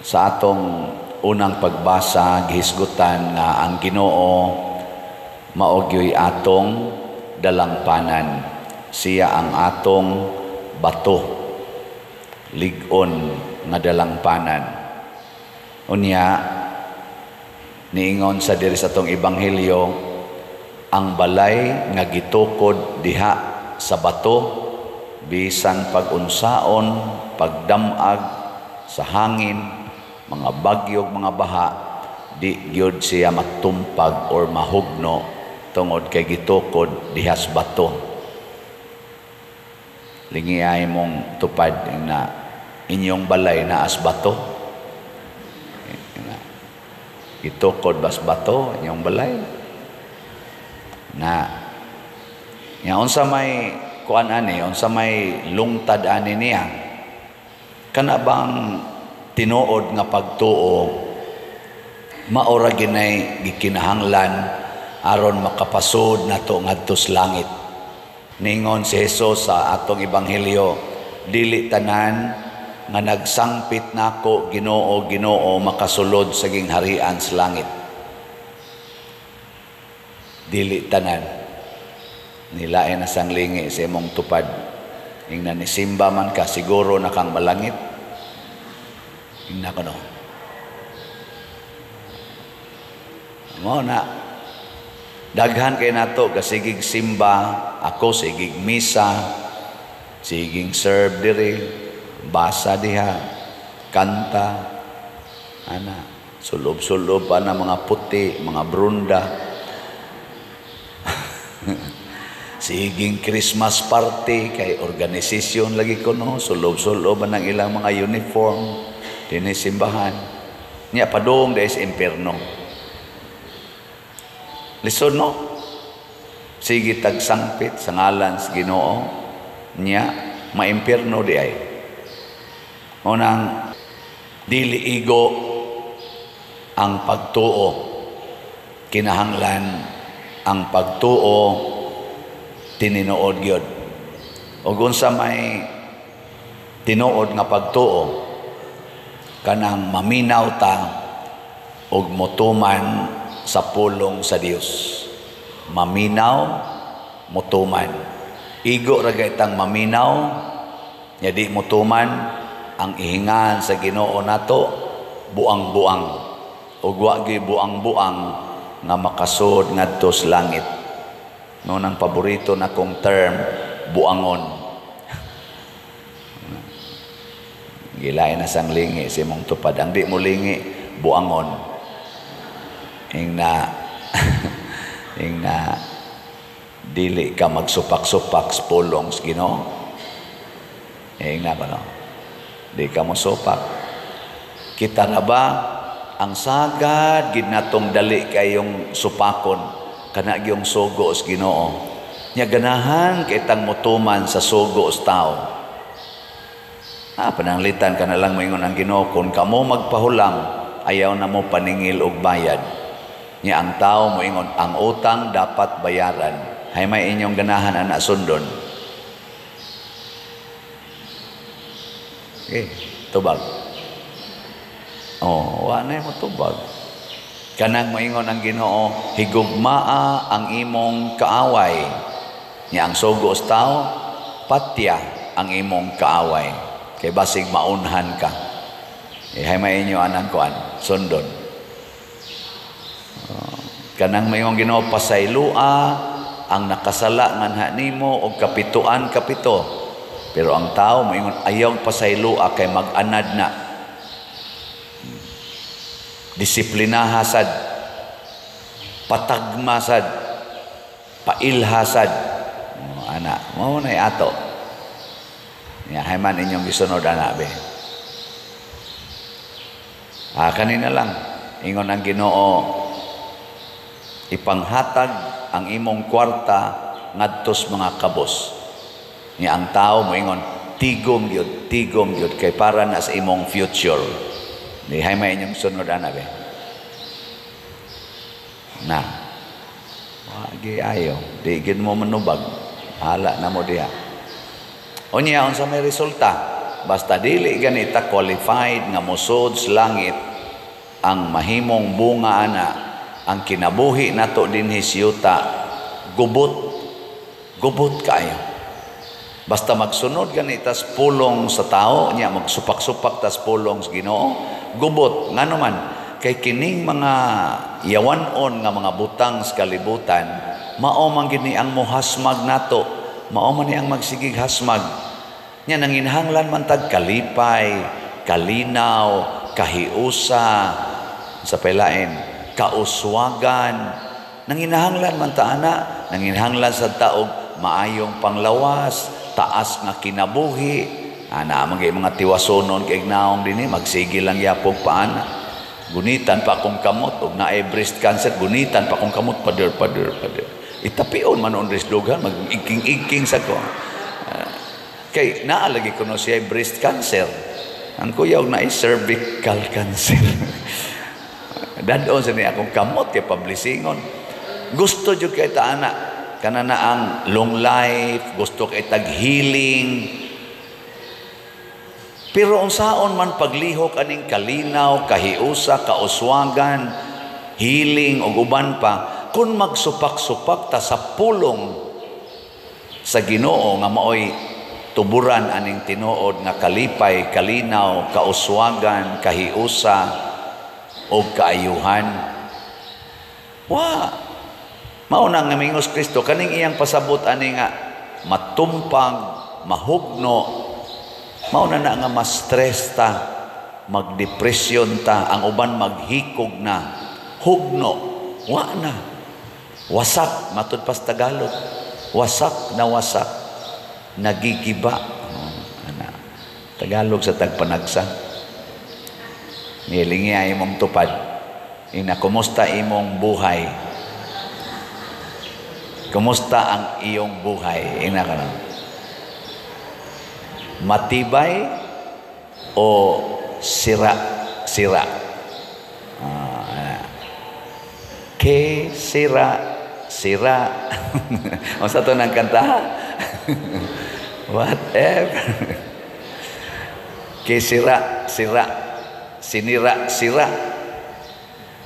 Sa atong unang pagbasa, gihisgutan nga ang Ginoo mao gyoy atong dalangpanan. Siya ang atong bato, lig-on nga dalangpanan. Unya niingon sa diri sa atong ebanghelyo, ang balay nga gitukod diha sa bato, bisan pag-unsaon, pagdamag sa hangin, mga bagyo, mga baha, di gyud siya matumpag or mahugno tungod kay gitukod diha sa bato. Lingiay mong tupad na inyong balay naa sa bato. Na, gitukod bas bato inyong balay? Na nya unsa may kuan ani, unsa may lungtad ani niya? Kana bang tinuod nga pagtuo mao ra ginay gikinahanglan aron makapasod nato ngadto sa langit? Ningon si Jesus sa atong ebanghelyo, "Dili tanan nga nagsangpit nako, 'Ginoo, Ginoo,' makasulod sa gingharian sa langit." Dili tanan. Nilain na sang lingi sa imong tupad. Ingna ni simba man ka, siguro na kang malangit. Ingna ko no. Mo na daghan kay nato kasigig simba, ako sigig misa, sigig serve diri, basa diha, kanta, ana, sulob-sulob pa na mga puti, mga brunda. Siging Christmas party kay organisasyon lagi ko no, sulob-sulob ang ilang mga uniform dinhi simbahan. Nya padung dahil sa impierno. Lisod no? Sige tagsangpit sa ngalan sa Ginoo, nya maimpierno di ay. Unang dili igo ang pagtuo. Kinahanglan ang pagtuo tinuod gyud. Ug unsa may tinuod nga pagtuo? Kanang maminaw ta ug motuman sa pulong sa Dios. Maminaw, motuman. Igo ra gaytang maminaw nya di motuman, ang ihingan sa Ginoo nato buang-buang. Ug wa gyud buang-buang nga makasud ngadto sa langit. No nang paborito na kong term, buangon. Gilain na sang lingi si mong tupad. Ang di mo lingi, buangon. Ing na ing na dili ka magsupak-supak sa pulong sa Ginoo. Ing na ba no? Di ka mo supak. Kita na ba ang sagad gid natong dali kayong supakon kana gyung sugo sa Ginoo. Nya ganahan kay tang motuman sa sugo sa tao. Ah, pananglitan ka na lang moingon ang Ginoo, "Kung kamo magpahulam, ayaw na mo paningil og bayad." Nya ang tao moingon, "Ang utang dapat bayaran." Hay may inyong ganahan ana sundon? Okay, tubag. Oh, wa na mo tubag. Kanang moingon ang Ginoo, "Higugmaa ang imong kaaway." Nya ang sugo sa tao, "Patya ang imong kaaway." Kay basig maunhan ka. Eh, hay may inyo anang kuan, sundon. Oh, kanang moingon Ginoo, "Pasaylua ang nakasala nganha nimo og kapituan kapito." Pero ang tao moingon, "Ayaw pasaylua kay mag-anad na." Disiplinaha sad, patagma sad, pailha sad. Oh, ana, mao na ato. Ya, hay man inyong gisunod ana be. Ah, kanina lang ingon ang Ginoo, "Ipanghatag ang imong kwarta ngadtos mga kabos." Nya ang tao moingon, "Tigom gyud kay para na sa imong future." Di hay may inyong sunod ana be. Na. Wagi ayo, di gid mo manubag. Hala na mo diha. Unya unsa may resulta? Basta dili ganita qualified nga mosud sa langit, ang mahimong bunga ana, ang kinabuhi nato dinhi sa yuta, gubot, gubot kaayo. Basta magsunod ganita sa pulong sa tao nya magsupak-supak tas pulong sa Ginoo, gubot. Ngano man? Kay kining mga yawan-on nga mga butang sa kalibutan, mao man gini ang mohasmag nato, mao man ni ang magsigig hasmag. Nya nanginhanglan man tag kalipay, kalinaw, kahiusa, sa pailain, kauswagan. Nanginahanglan man ta ana, nanginahanglan sa taog maayong panglawas, taas nga kinabuhi. Ana man mga tiwasonon kay naong dinhi, magsige lang yapog paana. Gunitan pa akong kamot og naay breast cancer, gunitan pa akong kamot, pader, pader, pader. Itapion man on resdugan, mag-iking-iking sa ko. Kay naa lagi kuno siya breast cancer. Ang kuya og naay cervical cancer. Dadon sa ni akong kamot kay pablisingon. Gusto jud kay ta ana, kana na ang long life, gusto kay tag healing. Pero unsaon man paglihok aning kalinaw, kahiusa, kauswagan, healing ug uban pa kung magsupak-supak ta sa pulong sa Ginoo nga maoy tuburan aning tinuod nga kalipay, kalinaw, kauswagan, kahiusa ug kaayuhan? Wa. Mao na nga mingos Kristo kaning iyang pasabot ani nga matumpag, mahugno, mao na na nga ma-stress ta, magdepresyon ta, ang uban maghikog na, hugno, wa na. Wasak, matud pa sa Tagalog. Wasak na wasak, nagigiba. Oh, ana. Tagalog sa tagpanagsa. Nilingi ay imong tupad. Ina, kumusta imong buhay? Kumusta ang iyong buhay? Ina ka na. Matibay o sira-sira? Ah, ke sira sira. Unsa to nang kanta? Whatever. Ke sira sira, sinira sira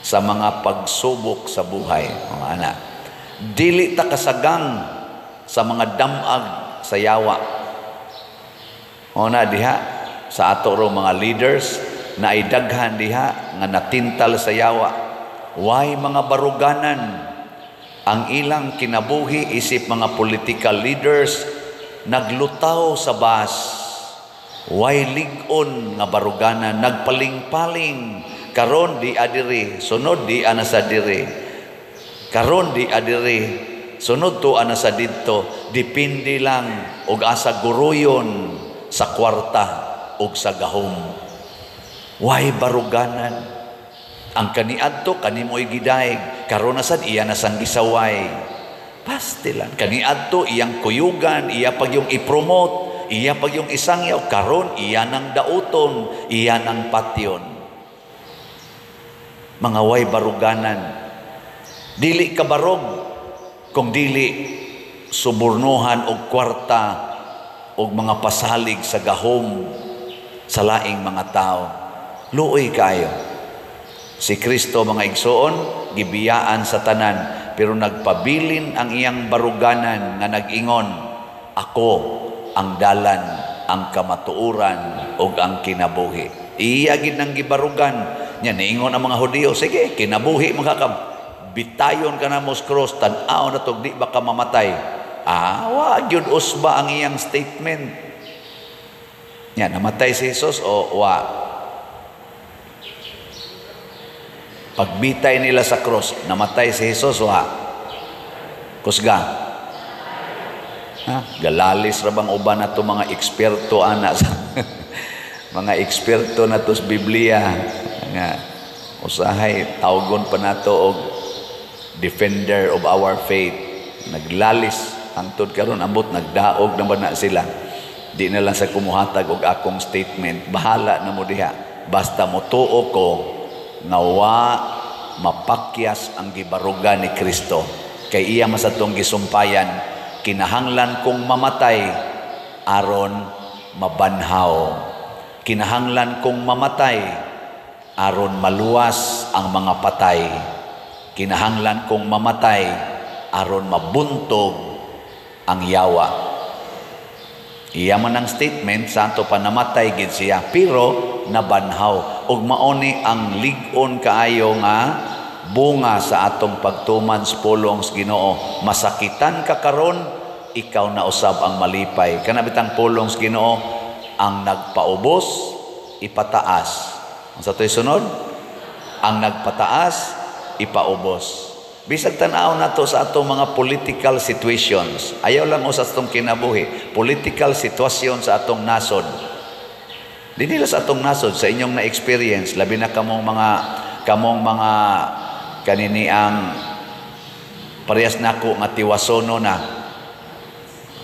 sa mga pagsubok sa buhay, mga anak. Dili ta kasagang sa mga damag sa yawa. O na diha sa ato ro mga leaders na daghan diha nga natintal sa yawa. Way mga baruganan ang ilang kinabuhi isip mga political leaders, naglutaw sa bus. Way lig-on nga baruganan, nagpaling-paling, karon di adiri, sunod di ana sa diri. Karon di adiri, sunod to ana sa didto, depende lang og asa guruyon sa kwarta og sa gahom. Way baruganan. Ang kaniadto kanimoy gidaig, karon na sad iya na sang gisaway. Pastilan kaniadto iyang kuyugan, iya pag yung i-promote, iya pag yung isangyaw, karon iya nang dauton, iya nang patyon. Mga way baruganan. Dili ka barog kung dili subornohan og kwarta og mga pasalig sa gahom sa laing mga tao. Luoy kayo. Si Kristo, mga igsoon, gibiyaan sa tanan, pero nagpabilin ang iyang baruganan nga nag-ingon, "Ako ang dalan, ang kamatuoran ug ang kinabuhi." Iya gid nang gibarugan. Nya niingon ang mga Hudiyo, "Sige, kinabuhi makakab. Bitayon ka na mo sa cross, tan-aw na tog di ba ka mamatay?" Ah, wa gyud usba ang iyang statement. Nya namatay si Jesus o wa? Pagbitay nila sa cross, namatay si Jesus wa? Kusga. Ha? Galalis ra bang uban na to mga eksperto ana sa mga eksperto na to sa Biblia nga usahay tawgon pa nato og defender of our faith. Naglalis hangtod karon, ambot nagdaog na ba na sila. Di na lang sa kumuhatag og akong statement, bahala na mo diha. Basta motuo ko nga wa mapakyas ang gibarugan ni Kristo. Kay iya masatong gisumpayan, kinahanglan kong mamatay aron mabanhaw Kinahanglan kong mamatay aron maluwas ang mga patay. Kinahanglan kong mamatay aron mabuntog ang yawa. Iya man ang statement, santo pa namatay gid siya, pero nabanhaw. Ug maoni ang lig-on kaayo nga bunga sa atong pagtuman sa pulong sa Ginoo. Masakitan ka karon, ikaw na usab ang malipay. Kana bitang pulong sa Ginoo, ang nagpaubos ipataas. Ang sa to'y sunod, ang nagpataas ipaubos. Bisag tan-aw nato sa atong mga political situations, ayaw lang sa atong kinabuhi, political sitwasyon sa atong nasod. Dinhi sa atong nasod, sa inyong na-experience, labi na kamong mga kanini ang parehas nako nga tiwasono na.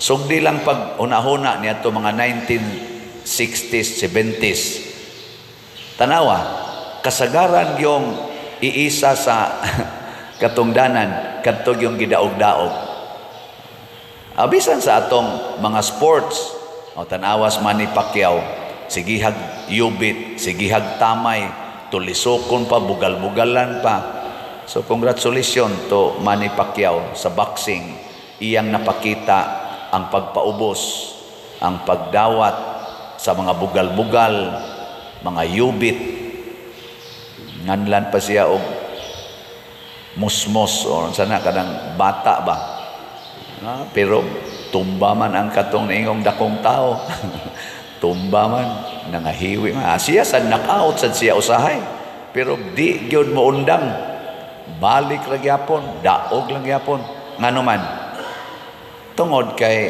Sugdi lang pag una-huna niadto mga 1960s, 70s. Tanawa, kasagaran yung iisa sa katungdanan kadto yung gidaog-daog. Abisan sa atong mga sports, o tanawas Manny Pacquiao, sigihag yubit, sigihag tamay, tulisokon pa, bugal-bugalan pa. So congratulations to Manny Pacquiao sa boxing. Iyang napakita ang pagpaubos, ang pagdawat sa mga bugal-bugal, mga yubit. Nganlan pa siya og musmos o sana kanang bata ba. Pero tumba man ang katong niingong dakong tao. Tumba man, nangahiwi man. Siya sa knockout sad siya usahay. Pero di gyud mo undang. Balik ra gyapon, daog lang gyapon. Ngano man? Tungod kay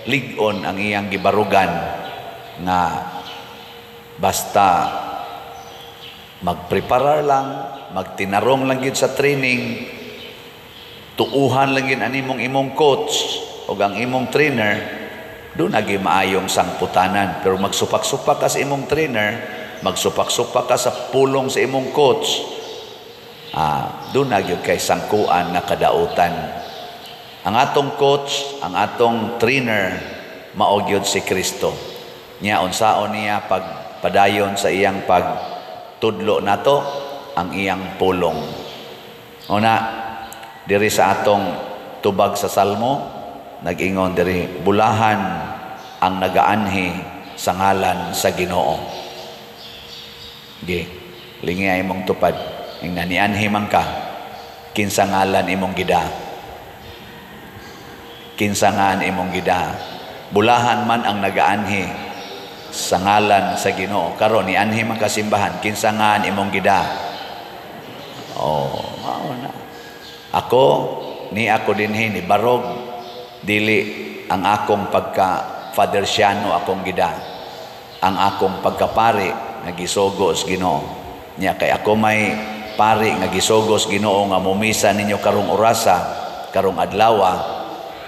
lig-on ang iyang gibarugan nga basta magpreparar lang, magtinarong lang gyud sa training, tuuhan lang gyud ani mong imong coach o ang imong trainer, doon nagi maayong sangputanan. Pero magsupak-supak ka sa imong trainer, magsupak-supak ka sa pulong sa imong coach, doon na gyud kay sangkuan nga kadautan. Ang atong coach, ang atong trainer, mao gyud si Kristo. Nya unsaon niya pagpadayon sa iyang pagtudlo nato ang iyang pulong. Una, diri sa atong tubag sa Salmo, nag-ingon diri, bulahan ang nagaanhi sa ngalan sa Ginoo. Gi, lingi imong tupad. Ing nanianhi man ka, kinsa ngalan imong gida? Kinsa ngan imong gida? Bulahan man ang nagaanhi sa ngalan sa Ginoo. Karon nianhi man ka simbahan, kinsa ngan imong gida? Oh, mao na. Ako ni ako dinhi ni barog, dili ang akong pagka Father Siano akong gida. Ang akong pagkapari nga gisugo sa Ginoo. Nya kay ako may pari nga gisugo sa Ginoo nga mumisa ninyo karong orasa, karong adlawa,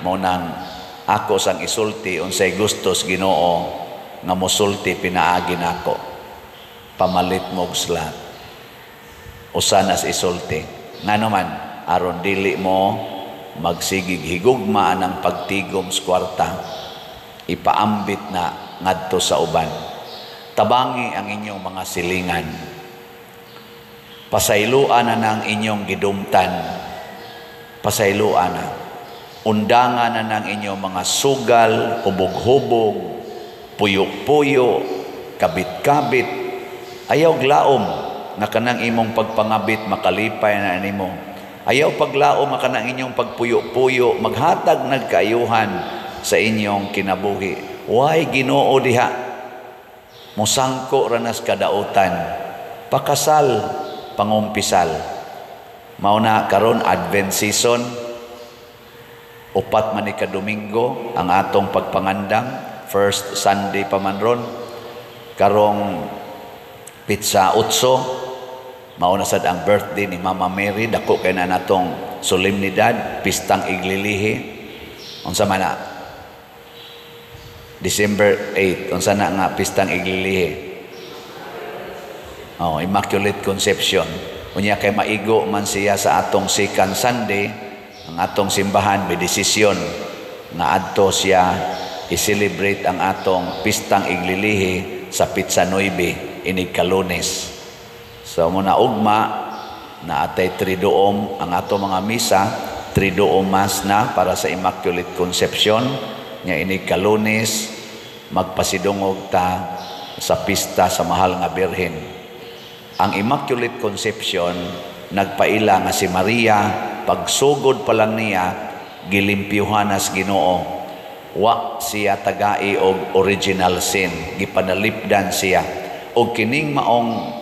mao nang ako sang isulti unsay gusto sa Ginoo nga mosulti pinaagi nako. Pamalit mo og slot. Usa na sa isulti. Ngano man, aron dili mo magsigig higugma ang pagtigom sa kwarta, ipaambit na ngadto sa uban. Tabangi ang inyong mga silingan. Pasayloan na ng inyong gidumtan. Pasayloan na. Undangan na ng inyong mga sugal, hubog-hubog, puyo-puyo, kabit-kabit. Ayaw glaom na kanang imong pagpangabit makalipay na nimo. Ayaw paglaom nga kanang inyong pagpuyo-puyo maghatag nagkaayuhan sa inyong kinabuhi. Why Ginoo diha? Musangko ranas kadautan. Pakasal, pangumpisal. Mao na karon Advent season. 4 man ni ka Domingo ang atong pagpangandam, first Sunday pa man ron. Karong pitsa 8, mao na sad ang birthday ni Mama Mary, dako kay na natong solemnidad, pistang iglilihi. Unsa man na? December 8, unsa na nga pistang iglilihi? Oh, Immaculate Conception. Unya kay maigo man siya sa atong second Sunday, ang atong simbahan may desisyon nga adto siya i-celebrate ang atong pistang iglilihi sa petsa 9 inig Kalunes. So mao na ugma na atay Triduum ang ato mga misa, Triduum Mass na para sa Immaculate Conception nya. Inig Kalunes magpasidungog ta sa pista sa Mahal nga Birhen. Ang Immaculate Conception, nagpaila nga si Maria, pagsugod pa lang niya, gilimpyuhan sa Ginoo. Wa siya tagai og original sin, gipanalipdan siya. Og kining maong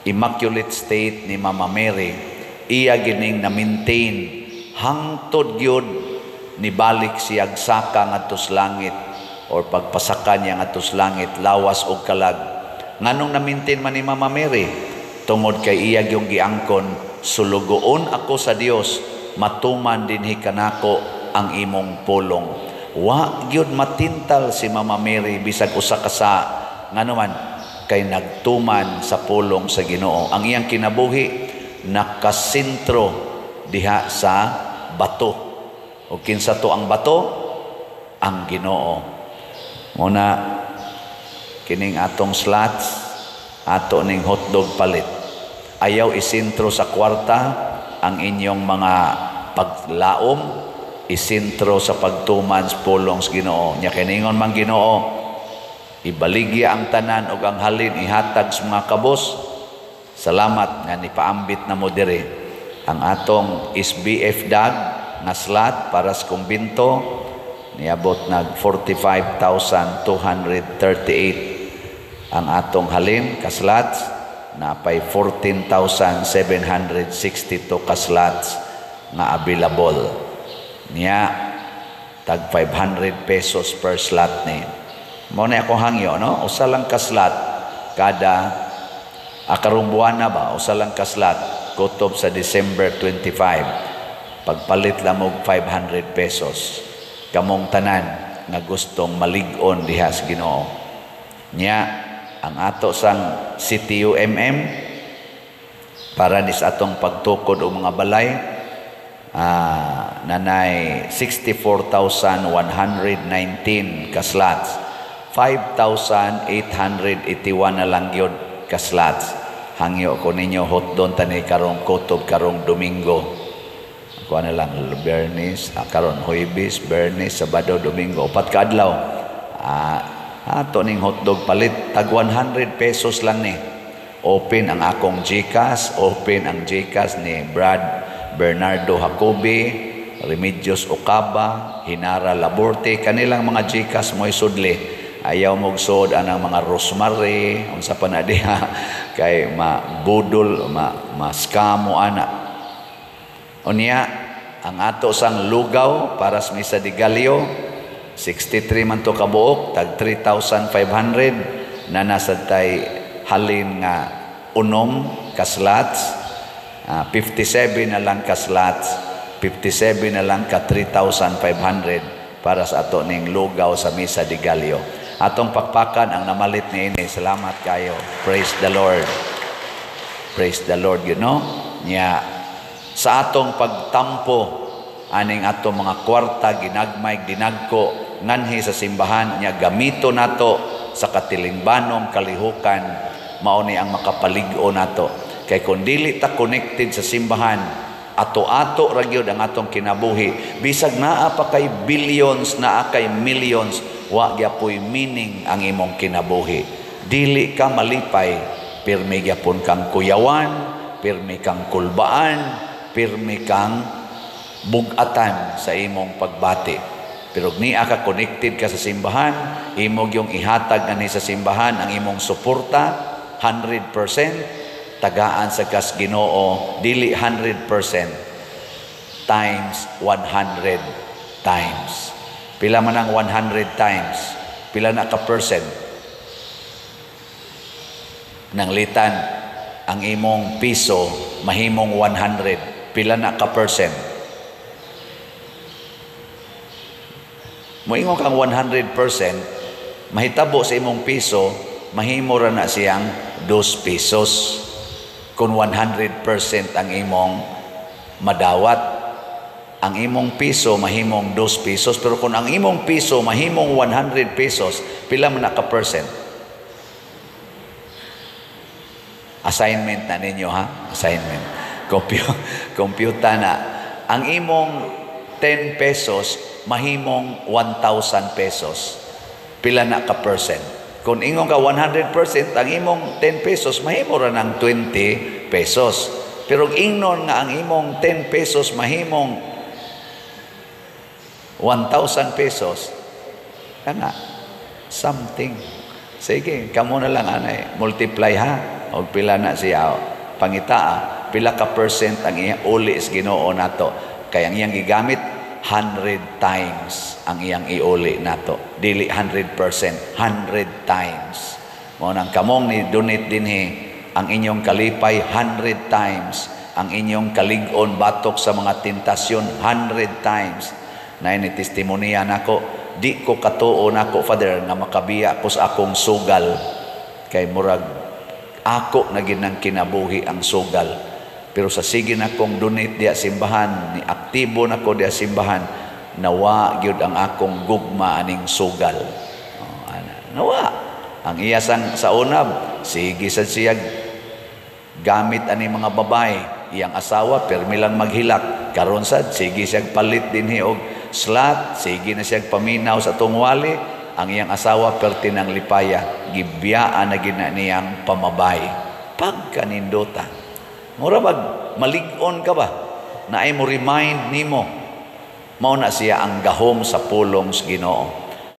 immaculate state ni Mama Mary, iya gining na maintain hangtod gyud nibalik siya saka ngadto sa langit or pagpasaka niya ngadto sa langit lawas og kalag. Nganong na-maintain man ni Mama Mary? Tungod kay iya gyung giangkon, "Sulugoon ako sa Dios, matuman dinhi kanako ang imong pulong." Wa gyud matintal si Mama Mary bisag usa ka sa. Ngano man? Kay nagtuman sa pulong sa Ginoo. Ang iyang kinabuhi nakasentro diha sa bato. O kinsa to ang bato? Ang Ginoo. Muna kining atong slots, ato ning hotdog palit. Ayaw isentro sa kwarta ang inyong mga paglaom, isentro sa pagtuman sa pulong sa Ginoo. Nya kiningon man Ginoo, ibaligya ang tanan ug ang halin ihatag sa mga kabos. Salamat nga nipaambit na mo diri. Ang atong SBF dag nga slot para sa kumbinto niabot nag 45,238 ang atong halin ka slots, napay 14,762 ka slots nga available niya, tag 500 pesos per slot ni. Mao na ako hangyo, no? Usa lang ka slot kada karong buwana ba, usa lang ka slot kutob sa December 25. Pagpalit lang og 500 pesos kamong tanan nga gustong malig-on diha sa Ginoo. Nya ang ato sang CTUMM para nis atong pagtukod og mga balay, nanay 64,119 ka slots, 5,881 na lang gyud ka slots. Hangyo ko ninyo, hotdon tani karong kutob karong Domingo. Kuha na lang Bernis, karon Huwebes, Bernis, Sabado, Domingo, upat ka adlaw. Ato ning hotdog palit, tag 100 pesos lang ni. Open ang akong GCash, open ang GCash ni Brad Bernardo Jacobi, Remedios Ocaba, Hinara Laborte, kanilang mga GCash mo'y sudli. Ayaw mo suod anang mga Rosemary, unsa pa na diha, kay mabudol, ma-scam mo ana. Unya, ang ato sang lugaw para sa Misa de Gallo, 63 man to kabuok, tag 3,500 na nasa tay halin nga unom ka slots, 57 na lang ka slots, 57 na lang ka 3,500 para sa ato ning lugaw sa Misa de Gallo. Atong pakpakan ang namalit ni ini. Salamat kayo. Praise the Lord. Praise the Lord. Nya sa atong pagtampo aning atong mga kwarta, ginagmay, dinagko, nganhi sa simbahan, nya gamito nato sa katilingbanong kalihukan, mao ni ang makapalig-o nato. Kay kung dili ta connected sa simbahan, ato-ato ra gyud ang atong kinabuhi. Bisag naa pa kay billions, naa kay millions, wa gyapoy meaning ang imong kinabuhi. Dili ka malipay, pirmi gyapon kang kuyawan, pirmi kang kulbaan, pirmi kang bugatan sa imong pagbati. Pero niya ka connected ka sa simbahan, imo yung ihatag ani sa simbahan ang imong suporta 100%, tagaan sa kas Ginoo, dili 100% times 100 times. Pila man ang 100 times? Pila na ka percent? Nanglitan ang imong piso mahimong 100, pila na ka percent? Moingon kang 100%, mahitabo sa imong piso, mahimo ra na siyang 2 pesos. Kung 100% ang imong madawat, ang imong piso mahimong 2 pesos, pero kung ang imong piso mahimong 100 pesos, pila man na ka percent? Assignment na ninyo, ha? Assignment. Compute na. Ang imong 10 pesos, mahimong 1,000 pesos. Pila na ka percent? Kung ingon ka 100%, ang imong 10 pesos, mahimo ra ng 20 pesos. Pero ingnon nga ang imong 10 pesos mahimong 1,000 pesos, kana, something. Sige, kamo na lang anay, multiply, ha. Og pila na siya. Pangitaa, pila ka percent ang iya uli sa Ginoo nato. Kaya ang iyang gigamit, 100 times ang iyang iuli nato. Dili 100%, 100 times. Mao nang kamong ni donate dinhi, ang inyong kalipay 100 times, ang inyong kalig-on batok sa mga tentasyon 100 times. Na ni testimonya nako, di ko katuo nako, Father, nga makabiya ko sa akong sugal kay murag ako na ginang kinabuhi ang sugal. Pero sa sige na kong donate diya simbahan, ni aktibo na ko diya simbahan, nawa gyud ang akong gugma aning sugal. Oh, ana, nawa. Ang iya sang sa unab, sige sa siyag gamit ani mga babae, iyang asawa pirmi lang maghilak. Karon sad sige siyag palit dinhi og slot, sige na siyag paminaw sa tungwali, ang iyang asawa perti ng lipaya, gibiyaan na gina niyang pamabay. Pagkanindota. Mura bag malig-on ka ba? Na ay mo remind nimo. Mao na siya ang gahom sa pulong sa Ginoo.